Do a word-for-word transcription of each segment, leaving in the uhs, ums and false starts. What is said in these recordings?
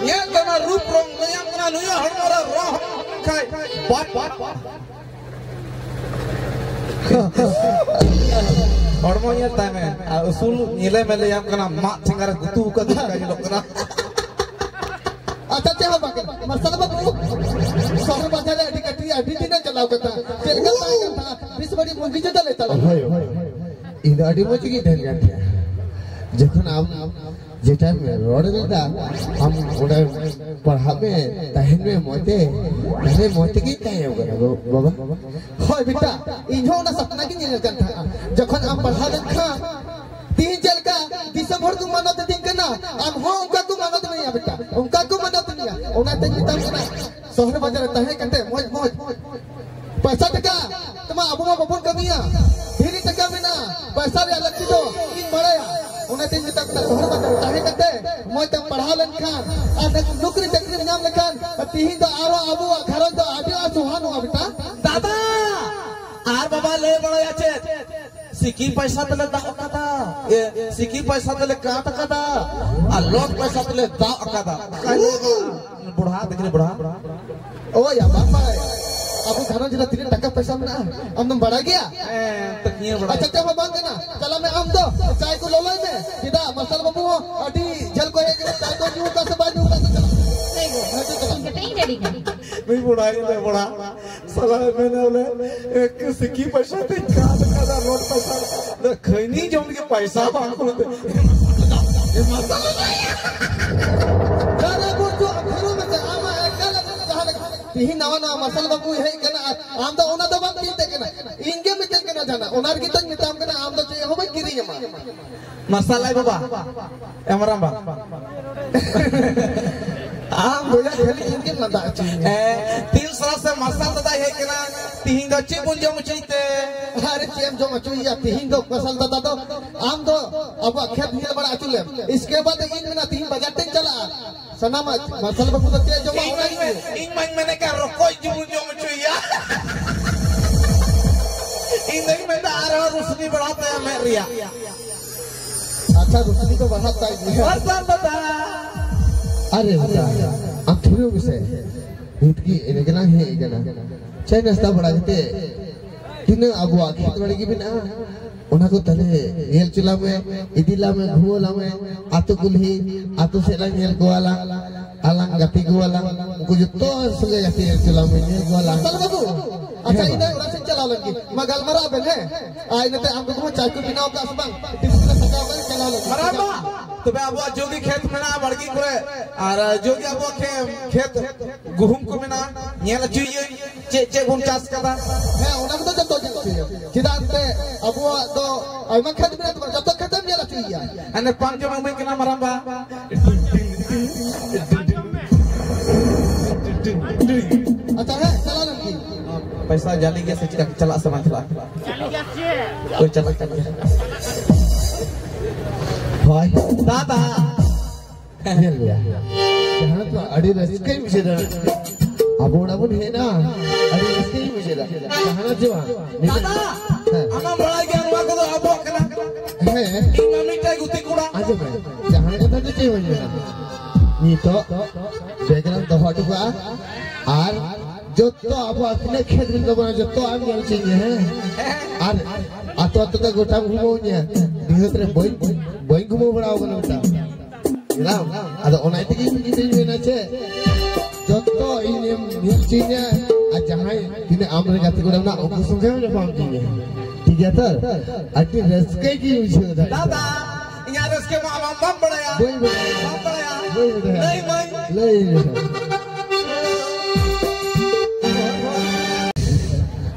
ᱧᱮᱞ ᱛᱟᱢᱟ ᱨᱩᱯ ᱨᱚᱝ, ᱞᱟᱹᱭᱟᱢ ᱠᱟᱱᱟ ᱱᱩᱭᱟᱜ ᱦᱚᱲᱢᱚ ᱨᱮ ᱨᱚᱝ ᱠᱷᱟᱡ ᱵᱟᱯ, ᱵᱟᱯ, ᱵᱟᱯ᱾ ᱦᱚᱲᱢᱚ ᱧᱮᱞ ᱛᱟᱭ ᱢᱮ, ᱟᱨ ᱩᱥᱩᱞ ᱧᱮᱞᱮ ᱢᱮ, ᱞᱟᱹᱭᱟᱢ ᱠᱟᱱᱟ ᱢᱟᱫ ᱴᱷᱮᱸᱜᱟ ᱨᱮ ᱜᱩᱛᱩ ᱠᱟᱛᱮ ᱞᱮᱠᱟ ᱧᱮᱞᱚᱜ ᱠᱟᱱᱟ᱾ ᱟᱪᱪᱷᱟ, ᱪᱮᱫ ᱦᱚᱸ ᱵᱟᱝ ᱠᱟᱱᱟ᱾ ᱢᱟᱨᱥᱟᱞ ᱵᱟᱹᱵᱩ, ᱥᱚᱦᱚᱨ ᱵᱟᱡᱟᱨ ᱨᱮ ᱟᱹᱰᱤ ᱠᱟᱹᱴᱤᱡ, ᱟᱹᱰᱤ ᱫᱤᱱ ᱮ ᱪᱟᱞᱟᱣ ᱠᱟᱱ ᱛᱟᱦᱮᱸ᱾ ᱪᱮᱫ ᱞᱮᱠᱟ ᱛᱟᱦᱮᱸ ᱠᱟᱱ ᱛᱟᱦᱮᱸ? ᱵᱮᱥ ᱵᱟᱹᱲᱤᱡ ᱵᱩᱜᱤ ᱡᱩᱫᱟᱹ ᱞᱮ ᱪᱟᱞᱟᱣ᱾ ᱦᱳᱭ, ᱦᱳᱭ, ᱦᱳᱭ᱾ ᱤᱧ ᱫᱚ ᱟᱹᱰᱤ ᱢᱚᱡᱽ ᱜᱤᱧ ᱛᱟᱦᱮᱸ ᱠᱟᱱ ᱛᱟᱦᱮᱸ᱾ ᱡᱚᱠᱷᱚᱱ ᱟᱢ ᱡᱮᱴᱟᱢ ᱨᱚᱲ ᱞᱮᱫᱟ, ᱟᱢ ᱚᱸᱰᱮ ᱯᱟᱲᱦᱟᱜ ᱢᱮ, ᱛᱟᱦᱮᱱ ᱢᱮ ᱢᱚᱡᱽ ᱛᱮ, ᱛᱟᱦᱞᱮ ᱢᱚᱡᱽ ᱛᱮᱜᱮᱧ ᱛᱟᱦᱮᱸ ᱠᱟᱱᱟ ᱜᱚ-, ᱵᱟᱵᱟ᱾ ᱦᱳᱭ ᱵᱮᱴᱟ, ᱤᱧ ᱦᱚᱸ ᱚᱱᱟ ᱥᱟᱯᱱᱟ ᱜᱤᱧ ᱧᱮᱞ ᱠᱟᱱ ᱛᱟᱦᱮᱸᱜᱼᱟ᱾ ᱡᱚᱠᱷᱚᱱ ᱟᱢ ᱯᱟᱲᱦᱟᱣ ᱞᱮᱱᱠᱷᱟᱱ, ᱛᱤᱦᱤᱧ ᱪᱮᱫ ᱞᱮᱠᱟ ᱫᱤᱥᱚᱢ ᱦᱚᱲ ᱠᱚ ᱢᱟᱱᱚᱛ ᱤᱫᱤᱧ ᱠᱟᱱᱟ, ᱟᱢ ᱦᱚᱸ ᱚᱱᱠᱟ ᱠᱚ ᱢᱟᱱᱚᱛ ᱢᱮᱭᱟ ᱵᱮᱴᱟ, ᱚᱱᱠᱟ ᱠᱚ ᱢᱟᱱᱚᱛ ᱢᱮᱭᱟ᱾ ᱚᱱᱟᱛᱮᱧ ᱢᱮᱛᱟᱢ ᱠᱟᱱᱟ, ᱥᱚᱦᱚᱨ ᱵᱟᱡᱟᱨ ᱨᱮ ᱛᱟᱦᱮᱸ ᱠᱟᱛᱮ ᱢᱚᱡᱽ ᱢᱚᱡᱽ ᱯᱚᱭᱥᱟ ᱴᱟᱠᱟ ᱛᱮᱢᱟ ᱟᱵᱚ ᱢᱟ ᱵᱟᱵᱚᱱ ᱠᱟᱹᱢᱤᱭᱟ, ᱰᱷᱮᱨ ᱴᱟᱠᱟ ᱢᱮᱱᱟᱜᱼᱟ, ᱯᱚᱭᱥᱟ ᱨᱮᱭᱟᱜ ᱞᱟᱹᱠᱛᱤ ᱫᱚ ᱤᱧ ᱵᱟᱲᱟᱭᱟ᱾ ᱚᱱᱟᱛᱮᱧ ᱢᱮᱛᱟᱢ ᱠᱟᱱᱟ, ᱥᱚᱦᱚᱨ ᱵᱟᱡᱟᱨ ᱨᱮ ᱛᱟᱦᱮᱸ ᱠᱟᱛᱮ ᱢᱚᱡᱽ ᱛᱮᱢ ᱯᱟᱲᱦᱟᱣ ᱞᱮᱱᱠᱷᱟᱱ ᱟᱨ ᱱᱚᱠᱨᱤ ᱪᱟᱹᱠᱨᱤᱢ ᱧᱟᱢ ᱞᱮᱠᱷᱟᱱ, ᱛᱤᱦᱤᱧ ᱫᱚ ᱟᱨᱚ ᱟᱵᱚᱣᱟᱜ ᱜᱷᱟᱨᱚᱸᱡᱽ ᱫᱚ ᱟᱹᱰᱤ ᱟᱸᱴ ᱥᱚᱦᱟᱱᱚᱜᱼᱟ ᱵᱮᱴᱟ᱾ ᱫᱟᱫᱟ, ᱟᱨ ᱵᱟᱵᱟ ᱞᱟᱹᱭ ᱵᱟᱲᱟᱭᱟ ᱪᱮᱫ? ᱥᱤᱠᱤ ᱯᱚᱭᱥᱟ ᱛᱮᱞᱮ ᱫᱟᱜ ᱟᱠᱟᱫᱟ, ᱮ, ᱥᱤᱠᱤ ᱯᱚᱭᱥᱟ ᱛᱮᱞᱮ ᱠᱟᱸᱛ ᱟᱠᱟᱫᱟ, ᱟᱨ ᱞᱚᱴ ᱯᱚᱭᱥᱟ ᱛᱮᱞᱮ ᱫᱟᱜ ᱟᱠᱟᱫᱟ᱾ ᱵᱩᱲᱦᱟ, ᱫᱤᱠᱨᱤ ᱵᱩᱲᱦᱟ᱾ ᱳᱭ ᱭᱟ ᱵᱟᱯᱟᱭ, ᱟᱵᱚ ᱜᱷᱟᱨᱚᱸᱡᱽ ᱨᱮ ᱛᱤᱱᱟᱹᱜ ᱴᱟᱠᱟ ᱯᱚᱭᱥᱟ ᱢᱮᱱᱟᱜᱼᱟ, ᱟᱢ ᱫᱚᱢ ᱵᱟᱲᱟᱭ ᱜᱮᱭᱟ? ᱦᱮᱸ, ᱛᱟᱹᱠᱤᱭᱟᱹ ᱵᱟᱲᱟᱭ᱾ ᱟᱪᱪᱷᱟ, ᱪᱮᱫ ᱦᱚᱸ ᱵᱟᱝ ᱠᱟᱱᱟ, ᱪᱟᱞᱟᱜ ᱢᱮ ᱟᱢ ᱫᱚ, ᱪᱟᱭ ᱠᱚ ᱞᱚᱞᱚᱭ ᱢᱮ᱾ ᱪᱮᱫᱟᱜ ᱢᱟᱨᱥᱟᱞ ᱵᱟᱹᱵᱩ ᱦᱚᱸ ᱟᱹᱰᱤ ᱡᱷᱟᱹᱞ ᱠᱚ ᱦᱮᱡ ᱠᱟᱱᱟ, ᱪᱟᱭ ᱠᱚ ᱧᱩ ᱠᱟᱜ ᱥᱮ ᱵᱟᱭ ᱧᱩ ᱠᱟᱜ, ᱪᱟᱞᱟᱜ ᱢᱮ᱾ ᱦᱮᱸ, ᱪᱟᱞᱟᱜ ᱢᱮ᱾ ᱱᱩᱭ ᱵᱩᱲᱦᱟ ᱜᱮ ᱵᱩᱲᱦᱟ᱾ ᱥᱟᱞᱟ ᱢᱮᱱᱟ ᱵᱚᱞᱮ, ᱮᱠ ᱥᱤᱠᱤ ᱯᱚᱭᱥᱟ ᱛᱮ ᱠᱟᱸᱛ ᱠᱟᱫᱟ, ᱞᱚᱴ ᱯᱚᱭᱥᱟ᱾ ᱟᱫᱚ ᱠᱷᱟᱹᱭᱱᱤ ᱡᱚᱢ ᱞᱟᱹᱜᱤᱫ ᱯᱚᱭᱥᱟ ᱵᱟᱝ ᱠᱩᱞᱟᱹᱜ ᱛᱮ᱾ ᱢᱟᱨᱥᱟᱞ ᱵᱟᱹᱵᱩ ᱪᱚ ᱟᱯᱷᱟᱨᱚ ᱢᱮ ᱛᱮ, ᱟᱢᱟᱜ ᱮᱠᱟᱞ ᱡᱟᱦᱟᱸ ᱞᱮᱠᱟ᱾ ᱛᱤᱦᱤᱧ ᱱᱟᱣᱟ ᱱᱟᱣᱟ ᱢᱟᱨᱥᱟᱞ ᱵᱟᱹᱵᱩᱭ ᱦᱮᱡ ᱠᱟᱱᱟ, ᱟᱨ ᱟᱢ ᱫᱚ ᱚᱱᱟ ᱫᱚ ᱵᱟᱢ ᱪᱤᱱᱛᱟᱹᱜ ᱠᱟᱱᱟ᱾ ᱤᱧ ᱜᱮ ᱢᱤᱛᱟᱹᱧ ᱠᱟᱱᱟ ᱡᱟᱦᱟᱱᱟᱜ, ᱚᱱᱟ ᱨᱮᱜᱮ ᱛᱚᱧ ᱢᱮᱛᱟᱢ ᱠᱟᱱᱟ, ᱟᱢ ᱫᱚ ᱪᱮᱫ ᱦᱚᱸ ᱵᱟᱹᱧ ᱠᱤᱨᱤᱧ ᱟᱢᱟ᱾ ᱢᱟᱨᱥᱟᱞ ᱟᱭ ᱵᱟᱵᱟ, ᱮᱢᱨᱟᱢ ᱵᱟ᱾ ᱟᱢ ᱵᱚᱭᱦᱟ ᱠᱷᱟᱹᱞᱤ ᱤᱧ ᱜᱮᱢ ᱞᱟᱸᱫᱟ ᱦᱚᱪᱚᱧᱟ᱾ ᱦᱮᱸ, ᱛᱤᱱ ᱥᱟᱞ ᱥᱮ ᱢᱟᱨᱥᱟᱞ ᱫᱟᱫᱟᱭ ᱦᱮᱡ ᱠᱟᱱᱟ, ᱛᱤᱦᱤᱧ ᱫᱚ ᱪᱮᱫ ᱵᱚᱱ ᱡᱚᱢ ᱦᱚᱪᱚᱭ ᱛᱮ? ᱟᱨᱮ ᱪᱮᱫ ᱮᱢ ᱡᱚᱢ ᱦᱚᱪᱚᱭᱮᱭᱟ? ᱛᱤᱦᱤᱧ ᱫᱚ ᱢᱟᱨᱥᱟᱞ ᱫᱟᱫᱟ ᱫᱚ ᱟᱢ ᱫᱚ ᱟᱵᱚᱣᱟᱜ ᱠᱷᱮᱛ ᱧᱮᱞ ᱵᱟᱲᱟ ᱦᱚᱪᱚ ᱞᱮᱢ᱾ ᱤᱥᱠᱮ ᱵᱟᱫ ᱤᱧ ᱢᱮᱱᱟ ᱛᱤᱦᱤᱧ ᱵᱟᱡᱟᱨ ᱛᱮᱧ ᱪᱟᱞᱟᱜᱼᱟ᱾ ᱥᱟᱱᱟᱢᱟᱜ ᱢᱟᱨᱥᱟᱞ ᱵᱟᱹᱵᱩ ᱫᱚ ᱪᱮᱫ ᱡᱚᱢᱟᱜ ᱤᱧ ᱚᱱᱟ ᱢᱟᱧ ᱜᱮ? ᱢᱮ-, ᱤᱧ ᱢᱟᱧ ᱢᱮᱱᱮᱫ ᱠᱟᱱ ᱨᱚᱠᱚᱡ ᱡᱩᱵᱩ ᱡᱚᱢ ᱦᱚᱪᱚᱭᱮᱭᱟ᱾ ᱤᱧ ᱫᱚᱧ ᱢᱮᱱᱫᱟ ᱟᱨᱦᱚᱸ ᱨᱩᱥᱱᱤ ᱵᱟᱲᱦᱟᱣ ᱛᱟᱭᱟ ᱢᱮᱫ ᱨᱮᱭᱟᱜ᱾ ᱟᱪᱪᱷᱟ, ᱨᱩᱥᱱᱤ ᱫᱚ ᱵᱟᱲᱦᱟᱜ ᱛᱟᱭ ᱜᱮᱭᱟ᱾ ᱢᱟᱨᱥᱟᱞ ᱫᱟᱫᱟ᱾ ᱟᱨᱮ ᱵᱟᱵᱟ, ᱟᱢ ᱛᱷᱤᱨᱚᱜ ᱢᱮᱥᱮ᱾ ᱱᱤᱛ ᱜᱮ ᱮᱱᱮᱡ ᱜᱮᱞᱟᱝ ᱦᱮᱡ ᱟᱠᱟᱱᱟ᱾ ᱪᱟᱭ ᱱᱟᱥᱛᱟ ᱵᱟᱲᱟ ᱠᱟᱛᱮ ᱛᱤᱱᱟᱹᱜ ᱟᱵᱚᱣᱟᱜ ᱠᱷᱮᱛ ᱵᱟᱲᱜᱮ ᱢᱮᱱᱟᱜᱼᱟ, ᱚᱱᱟ ᱠᱚ ᱛᱟᱦᱞᱮ ᱧᱮᱞ ᱪᱚᱞᱟᱝ ᱢᱮ, ᱤᱫᱤ ᱞᱟᱝ ᱢᱮ, ᱜᱷᱩᱢᱟᱹ ᱞᱟᱝ ᱢᱮ, ᱟᱹᱛᱩ ᱠᱩᱞᱦᱤ, ᱟᱹᱛᱩ ᱥᱮᱫ ᱞᱟᱝ ᱧᱮᱞ ᱠᱚᱣᱟ ᱞᱟᱝ, ᱟᱨ ᱞᱟᱝ ᱜᱟᱛᱮ ᱠᱚᱣᱟ ᱞᱟᱝ, ᱩᱱᱠᱩ ᱡᱚᱛᱚ ᱥᱚᱸᱜᱮ ᱜᱟᱛᱮ ᱧᱮᱞ ᱪᱚᱞᱟᱝ ᱢᱮ, ᱧᱮᱞ ᱠᱚᱣᱟ ᱞᱟᱝ᱾ ᱛᱟᱦᱞᱮ ᱵᱟᱹᱵᱩ, ᱟᱪᱪᱷᱟ, ᱦᱮᱸ, ᱤᱧ ᱫᱚ ᱚᱲᱟᱜ ᱥᱮᱫ ᱪᱟᱞᱟᱣ ᱞᱮᱱ ᱜᱮ, ᱢᱟ ᱜᱟᱞᱢᱟᱨᱟᱣ ᱵᱮᱱ, ᱦᱮᱸ? ᱟᱨ ᱤᱱᱟᱹᱛᱮ ᱟᱢ ᱜᱚᱜᱚ ᱦᱚᱸ ᱪᱟᱭ ᱠᱚ ᱵᱮᱱᱟᱣ ᱠᱟᱜ ᱥᱮ ᱵᱟᱝ? ᱴᱤᱯᱷᱤᱱ ᱨᱮ ᱥᱟᱡᱟᱣ ᱠᱟᱛᱮ ᱪᱟᱞᱟᱣ ᱞᱮᱱ ᱜᱮ᱾ ᱢᱟᱨᱟᱝᱵᱟ, ᱛᱚᱵᱮ ᱟᱵᱚᱣᱟᱜ ᱡᱚᱜᱤ ᱠᱷᱮᱛ ᱢᱮᱱᱟᱜᱼᱟ ᱵᱟᱲᱜᱮ ᱠᱚᱨᱮ, ᱟᱨ ᱡᱚᱜᱤ ᱟᱵᱚᱣᱟᱜ ᱠᱷᱮ-, ᱠᱷᱮᱛ ᱜᱩᱦᱩᱢ ᱠᱚ ᱢᱮᱱᱟᱜᱼᱟ, ᱧᱮᱞ ᱦᱚᱪᱚᱭᱟᱹᱧ ᱪᱮᱫ ᱪᱮᱫ ᱵᱚᱱ ᱪᱟᱥ ᱠᱟᱫᱟ᱾ ᱦᱮᱸ, ᱚᱱᱟ ᱠᱚᱫᱚ ᱡᱚᱛᱚ ᱧᱮᱞ ᱦᱚᱪᱚᱭᱟ, ᱪᱮᱫᱟᱜ ᱥᱮ ᱟᱵᱚᱣᱟᱜ ᱫᱚ ᱟᱭᱢᱟ ᱠᱷᱮᱛ ᱢᱮᱱᱟᱜ ᱛᱟᱵᱚᱱᱟ, ᱡᱚᱛᱚ ᱠᱷᱮᱛ ᱮᱢ ᱧᱮᱞ ᱦᱚᱪᱚᱭᱟ᱾ ᱦᱟᱱᱮ ᱯᱟᱸᱪ ᱡᱚᱢ ᱮᱢᱟᱹᱧ ᱠᱟᱱᱟ ᱢᱟᱨᱟᱝᱵᱟ᱾ ᱟᱪᱪᱷᱟ, ᱦᱮᱸ, ᱪᱟᱞᱟᱣ ᱞᱮᱱ ᱜᱮ᱾ ᱯᱚᱭᱥᱟ ᱡᱟᱞᱤ ᱜᱮᱭᱟ ᱥᱮ ᱪᱮᱫ, ᱪᱟᱞᱟᱜ ᱥᱮ ᱵᱟᱝ ᱪᱟᱞᱟᱜ? ᱳᱭ, ᱪᱟᱞᱟᱜ ᱠᱟᱱ ᱜᱮᱭᱟ᱾ ᱦᱳᱭ᱾ ᱫᱟᱫᱟ᱾ ᱧᱮᱞ ᱢᱮ᱾ ᱡᱟᱦᱟᱸ ᱫᱚ ᱟᱹᱰᱤ ᱨᱟᱹᱥᱠᱟᱹᱧ ᱵᱩᱡᱷᱟᱹᱣ ᱫᱟ᱾ ᱟᱵᱚ ᱚᱲᱟᱜ ᱵᱚᱱ ᱦᱮᱡ ᱮᱱᱟ, ᱟᱹᱰᱤ ᱨᱟᱹᱥᱠᱟᱹᱧ ᱵᱩᱡᱷᱟᱹᱣ ᱫᱟ᱾ ᱡᱟᱦᱟᱱᱟᱜ ᱪᱮ ᱵᱟᱝ? ᱫᱟᱫᱟ, ᱦᱮᱸ᱾ ᱟᱢᱮᱢ ᱵᱟᱲᱟᱭ ᱜᱮᱭᱟ ᱱᱚᱣᱟ ᱠᱚᱫᱚ ᱟᱵᱚᱣᱟᱜ ᱠᱟᱱᱟ᱾ ᱦᱮᱸ᱾ ᱤᱧ ᱢᱟ ᱢᱤᱫᱴᱟᱝ ᱜᱩᱛᱤ ᱠᱚᱲᱟ᱾ ᱟᱸᱡᱚᱢ ᱢᱮ, ᱡᱟᱦᱟᱱᱟᱜ ᱠᱟᱛᱷᱟ ᱫᱚ ᱪᱮᱫ ᱦᱚᱸ ᱵᱟᱹᱧ ᱢᱮᱱᱟ᱾ ᱱᱤᱛᱚᱜ ᱵᱮᱜᱽ ᱨᱮᱢ ᱫᱚᱦᱚ ᱦᱚᱴᱚ ᱠᱟᱜᱼᱟ, ᱟᱨ ᱡᱚᱛᱚ ᱟᱵᱚᱣᱟᱜ ᱛᱤᱱᱟᱹᱜ ᱠᱷᱮᱛ ᱢᱮᱱᱟᱜ ᱛᱟᱵᱚᱱᱟ, ᱡᱚᱛᱚ ᱟᱢ ᱧᱮᱞ ᱦᱚᱪᱚᱧ ᱢᱮ, ᱦᱮᱸ? ᱟᱨ ᱟᱛᱳ ᱟᱛᱳ ᱛᱮ ᱜᱚᱴᱟᱢ ᱜᱷᱩᱢᱟᱹᱣ ᱧᱟ᱾ ᱱᱤᱦᱟᱹᱛ ᱨᱮ ᱵᱟᱹᱧ, ᱵᱟᱹᱧ ᱜᱷᱩᱢᱟᱹᱣ ᱵᱟᱲᱟ ᱟᱠᱟᱱᱟ ᱜᱚᱴᱟ᱾ ᱵᱩᱡᱷᱟᱹᱣ? ᱟᱫᱚ ᱚᱱᱟ ᱛᱮᱜᱮ ᱤᱧ ᱫᱚᱧ ᱢᱮᱱᱟ ᱪᱮ, ᱡᱚᱛᱚ ᱤᱧᱮᱢ ᱧᱮᱞ ᱦᱚᱪᱚᱧᱟ, ᱟᱨ ᱡᱟᱦᱟᱸᱭ ᱛᱤᱱᱟᱹᱜ ᱟᱢ ᱨᱮᱱ ᱜᱟᱛᱮ ᱠᱚᱲᱟ ᱢᱮᱱᱟᱜ, ᱩᱱᱠᱩ ᱥᱚᱸᱜᱮ ᱦᱚᱸ ᱧᱟᱯᱟᱢ ᱦᱚᱪᱚᱧᱟ᱾ ᱴᱷᱤᱠ ᱜᱮᱭᱟ ᱛᱚ? ᱟᱹᱰᱤ ᱨᱟᱹᱥᱠᱟᱹ ᱜᱮ ᱵᱩᱡᱷᱟᱹᱣ ᱫᱟ᱾ ᱫᱟᱫᱟ, ᱤᱧᱟᱹᱜ ᱨᱟᱹᱥᱠᱟᱹ ᱢᱟ ᱟᱢ ᱵᱟᱢ ᱵᱟᱲᱟᱭᱟ᱾ ᱵᱟᱹᱧ ᱵᱟᱲᱟᱭᱟ᱾ ᱵᱟᱢ ᱵᱟᱲᱟᱭᱟ᱾ ᱵᱟᱹᱧ ᱵᱟᱲᱟᱭᱟ᱾ ᱞᱟᱹᱭ ᱢᱟᱹᱧ᱾ ᱞᱟᱹᱭ ᱢᱮ᱾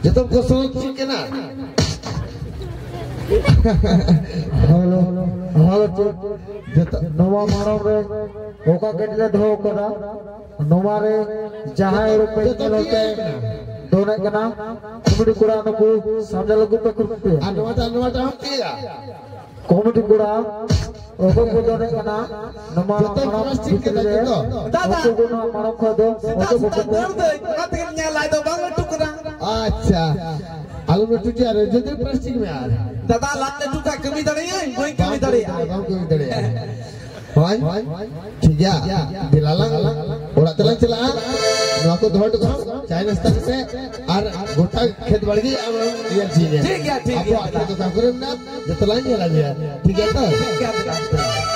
ᱡᱚᱛᱚ ᱠᱚ ᱥᱚᱦᱚᱡ ᱪᱮᱫ ᱠᱟᱱᱟ? ᱦᱮᱞᱳ, ᱦᱮᱞᱳ, ᱪᱮᱫ? ᱡᱚᱛᱚ ᱱᱚᱣᱟ ᱢᱟᱲᱟᱝ ᱨᱮ ᱚᱠᱟ ᱜᱮᱴ ᱞᱮ ᱫᱚᱦᱚ ᱠᱟᱫᱟ, ᱱᱚᱣᱟ ᱨᱮ ᱡᱟᱦᱟᱸᱭ ᱨᱩᱯᱮ ᱡᱚᱛᱚ ᱧᱮᱞ ᱦᱚᱪᱚᱭ ᱠᱞᱤᱭᱟᱨ ᱠᱟᱱᱟ᱾ ᱫᱚᱱᱮᱜ ᱠᱟᱱᱟ, ᱠᱚᱢᱮᱰᱤ ᱠᱚᱲᱟ ᱱᱩᱠᱩ ᱥᱟᱢᱡᱟ ᱞᱟᱹᱜᱤᱫ ᱯᱮ ᱠᱩᱨᱩᱢᱩᱴᱩᱭᱟ᱾ ᱟᱨ ᱱᱚᱣᱟᱴᱟᱜ, ᱱᱚᱣᱟᱴᱟᱜ ᱦᱚᱸ ᱠᱞᱤᱭᱟᱨ᱾ ᱠᱚᱢᱮᱰᱤ ᱠᱚᱲᱟ ᱚᱠᱚᱭ ᱠᱚ ᱫᱚᱱᱮᱜ ᱠᱟᱱᱟ, ᱱᱚᱣᱟ ᱡᱚᱛᱚ ᱢᱟᱲᱟᱝ ᱯᱞᱟᱥᱴᱤᱠ ᱵᱷᱤᱛᱨᱤ ᱠᱟᱱᱟ ᱨᱮ ᱡᱚᱛᱚ᱾ ᱫᱟᱫᱟ, ᱩᱱᱠᱩ ᱠᱚ ᱱᱚᱣᱟ ᱢᱟᱲᱟᱝ ᱠᱷᱚᱱ ᱫᱚ ᱥᱮᱛᱟᱜ ᱚᱪᱚᱜ ᱥᱮᱛᱟᱜ ᱠᱚᱠᱚ ᱫᱟᱹᱲ ᱫᱟᱹᱧ, ᱚᱱᱟ ᱛᱮᱜᱮᱢ ᱧᱮᱞ ᱞᱟᱡ ᱫᱚ ᱵᱟᱝ ᱞᱟᱹᱴᱩ ᱠᱟᱱᱟ᱾ ᱟᱪᱪᱷᱟ, ᱟᱞᱚᱢ ᱞᱟᱹᱴᱩ ᱦᱚᱪᱚᱭᱟ, ᱡᱚᱛᱚ ᱯᱞᱟᱥᱴᱤᱠ ᱢᱮ ᱟᱨ᱾ ᱫᱟᱫᱟ, ᱞᱟᱡ ᱞᱟᱹᱴᱩ ᱠᱷᱟᱡ ᱠᱟᱹᱢᱤ ᱫᱟᱲᱮᱭᱟᱜᱼᱟᱹᱧ? ᱵᱟᱹᱧ ᱠᱟᱹᱢᱤ ᱵᱟᱢ ᱠᱟᱹᱢᱤ ᱫᱟᱲᱮᱭᱟᱜᱼᱟ, ᱫᱟᱲᱮᱭᱟᱜᱼᱟ᱾ ᱵᱟᱢ ᱠᱟᱹᱢᱤ ᱫᱟᱲᱮᱭᱟᱜᱼᱟ᱾ ᱦᱳᱭ, ᱴᱷᱤᱠ ᱜᱮᱭᱟ᱾ ᱫᱮᱞᱟ ᱞᱟᱝ ᱚᱲᱟᱜ ᱛᱮᱞᱟᱝ ᱪᱟᱞᱟᱜᱼᱟ᱾ ᱱᱚᱣᱟ ᱠᱚ ᱫᱚᱦᱚ ᱦᱚᱴᱚ ᱠᱟᱜ ᱢᱮ, ᱪᱟᱭ ᱱᱟᱥᱛᱟ ᱠᱟᱛᱮ ᱟᱨ ᱜᱚᱴᱟ ᱠᱷᱮᱛ ᱵᱟᱲᱜᱮ ᱟᱢ ᱧᱮᱞ ᱪᱤᱧᱟ᱾ ᱴᱷᱤᱠ ᱜᱮᱭᱟ, ᱴᱷᱤᱠ ᱜᱮᱭᱟ, ᱟᱵᱚᱣᱟᱜ ᱫᱮᱞᱟ᱾ ᱠᱷᱮᱛ ᱚᱠᱟ ᱠᱚᱨᱮ ᱢᱮᱱᱟᱜᱼᱟ, ᱡᱚᱛᱚ ᱞᱟᱝ ᱧᱮᱞ ᱟᱹᱜᱩᱭᱟ᱾ ᱴᱷᱤᱠ ᱜᱮᱭᱟ ᱛᱚ? ᱴᱷᱤᱠ ᱜᱮᱭᱟ, ᱫᱮᱞᱟ᱾